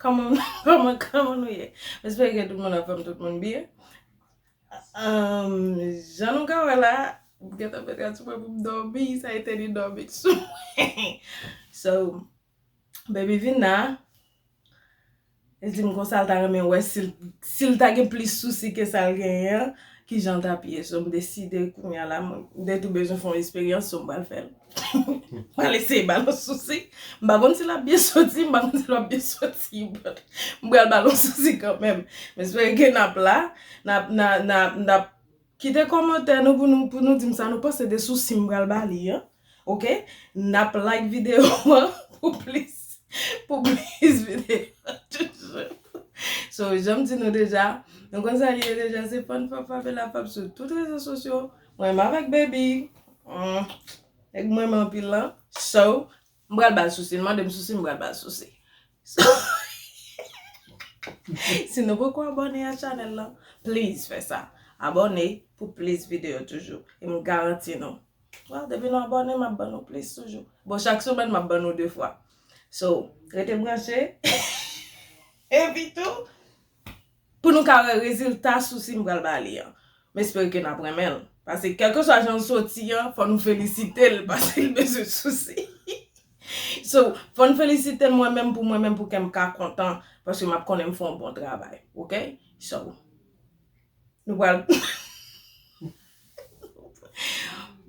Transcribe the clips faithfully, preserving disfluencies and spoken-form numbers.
Kòman, kòman, kòman nou ye? M espere ke tout moun anfòm, tout moun byen. Ahn, jan nou ka wè la, m gentan met rad sou mwen pou m dòmi, sa ete li dòmi sou mwen. So, baby vin la, li di m konsa l ta renmen wè si l, si l ta gen plis sousi ke sa l genyen an, kijan l t ap ye. So, m deside kounye a la, mwen, m te tou bezwen fè yon esperyans, so m pral fè l. M pral eseye ba l yon sousi. M pa konn si l ap byen soti, m pa konn si l ap byen soti, but m pral ba l yon sousi kanmenm. M espere ke n ap la, n ap, n a, n a, n ap kite kòmantè nou pou nou, pou nou di m sa nou panse de sousi m pral ba li an. Oke? N ap like videyo an pou plis, pou plis videyo toujou. So, jan m di nou deja, nou konn sa li ye deja, se Fun Fab Fabela Fab sou tout rezo sosyo. Mwen menm avèk baby. Mm. Nèg mwen menm anpil lan. So, m pral ba l sousi. L mande m sousi, m pral ba l sousi. So, si nou poko abòne a chanèl lan, please fè sa. Abòne pou plis videyo toujou. E m garanti nou. Well, depi nou abòne, m ap ban nou plis toujou. Bon, chak semèn, m ap ban nou de fwa. So, rete branche. Epi tou, pou nou ka wè rezilta sousi m pral ba li an. M espere ke n ap renmen l. Paske kèlkeswa jan l soti an, fò nou felisite l, paske l bezwen sousi. So, fò n felisite l mwen menm pou mwen menm pou kè m ka kontan, paske m ap konnen m fè yon bon travay, oke? So, nou pral,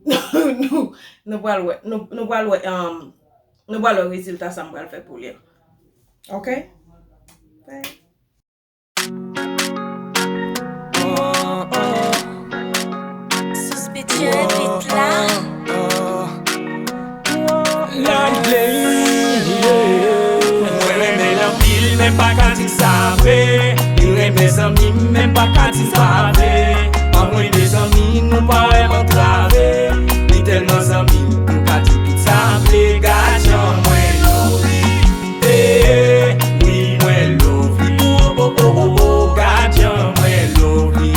nou, nou, nou pral wè, nou, nou pral wè, um, nou pral wè rezilta sa m pral fè pou li an. Oke? Bye. Sous bitch yo bit la. Mwen renmen l anpil, men m pa ka di sa vre. Li renmen zanmi m, men m pa ka di sa vre. An mwen de zanmi, nou pa wè m antrave. Li tèlman zanmi m, m ka di tout sa m vle. Gad jan mwen love li. Eh, wi, mwen love li. Oh, oh, oh, oh, oh, gad jan mwen love li.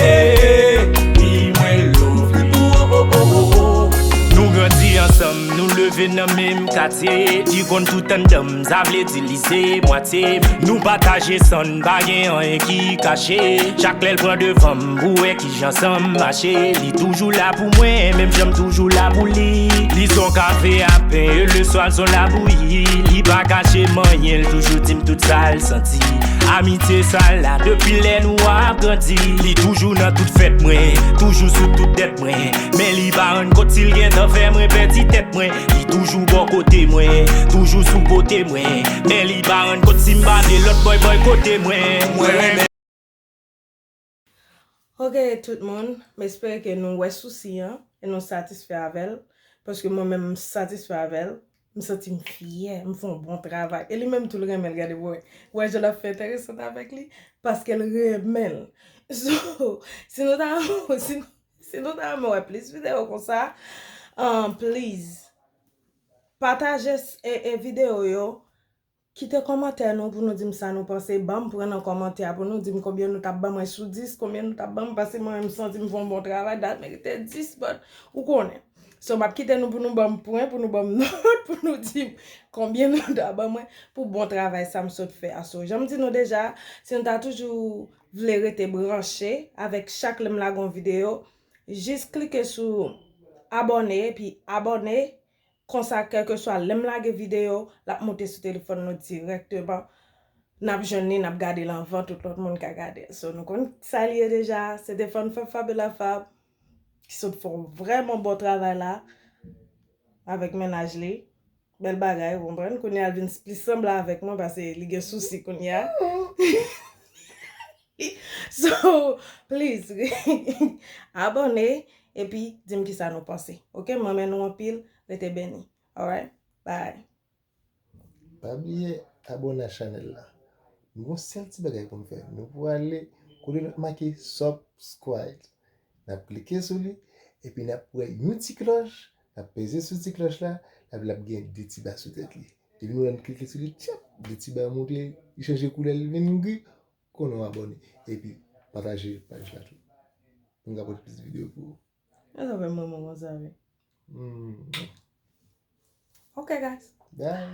Eh, wi, mwen love li. Oh, oh, oh, oh, oh. Nou grandi ansanm, nou leve nan menm katye. Li konn tout anndan m, sa vle di li se mwatye m. Nou pataje san n, pa gen anyen ki kache. Chak lè l pran devan m, pou wè kijan san m mache. Li toujou la pou mwen, menm jan m toujou la pou li. Li son kafe a pen, e leswa l son labouyi. Li pa kache m anyen, l toujou di m tout sa l santi. Amitye sa la depi lè nou ap grandi. Li toujou nan tout fèt mwen, toujou sou tout dèt mwen. Men li pa rann kont si l gentan fè mwen pèdi tèt mwen. Li toujou bò kote mwen, toujou sou kote mwen. Men li pa rann kont si m pa vle lòt bòy bòy kote mwen. Mwen renmen. Ok, tout moun, m espere ke nou wè sousi an e nou satisfè avè l, paske mwen menm m satisfè avè l, m santi m fyè, m fè yon bon travay. E li menm tou l renmen l, gade pou wè. Wè jan l ap fè enteresan avèk li, paske l renmen l. So, si nou ta, si, si nou ta renmen wè plis videyo konsa, um, please, pataje s- e, e videyo yo, kite kòmantè nou pou nou di m sa nou panse. Ban m pwen nan kòmantè a pou nou di m konbyen nou t ap ban mwen sou dis, konbyen nou t ap ban m, paske mwen menm m santi m fè yon bon travay, dat merite dis, but ou konnen. So, m ap kite nou pou nou ban m pwen, pou nou ban m nòt, pou nou di m konbyen nou ta ban mwen pou bon travay sa m sot fè a. So, jan m di nou deja, si nou ta toujou vle rete branche avèk chak lè m lage yon videyo, jis klike sou abòne, epi abòne, konsa, kèlkeswa lè m lage videyo, l ap moute sou telefòn nou dirèkteman. N ap jwenn li, n ap gade l anvan tout lòt moun ka gade l. So, nou konn sa l ye deja. Se te Fun Fab Fabela Fab ki sot fè yon vrèman bon travay la avèk mennaj li. Bèl bagay, ou konprann? Kounye a l vin plis sanble avèk mwen paske li gen sousi kounye a. So, please, abòne, epi di m kisa nou panse. Ok, m renmen nou anpil, rete beni. Alright, bye. Pa bliye abòne a chanèl la. Nou gon sèl ti bagay pou n fè. Nou prale kote nòt make subscribe. N ap klike sou li, epi n ap wè yon ti klòch, n ap peze sou ti klòch la, l ap, l ap gen de ti ba sou tèt li. Depi nou wè n klike sou li, tchap, de ti ba monte, li chanje koulè, li vin gri, konnen w abòne. Epi, pataje paj la tou. Pou n ka pote plis videyo pou ou. Sa fè manman konsa, wi. Hmm. Ok, guys. Bye.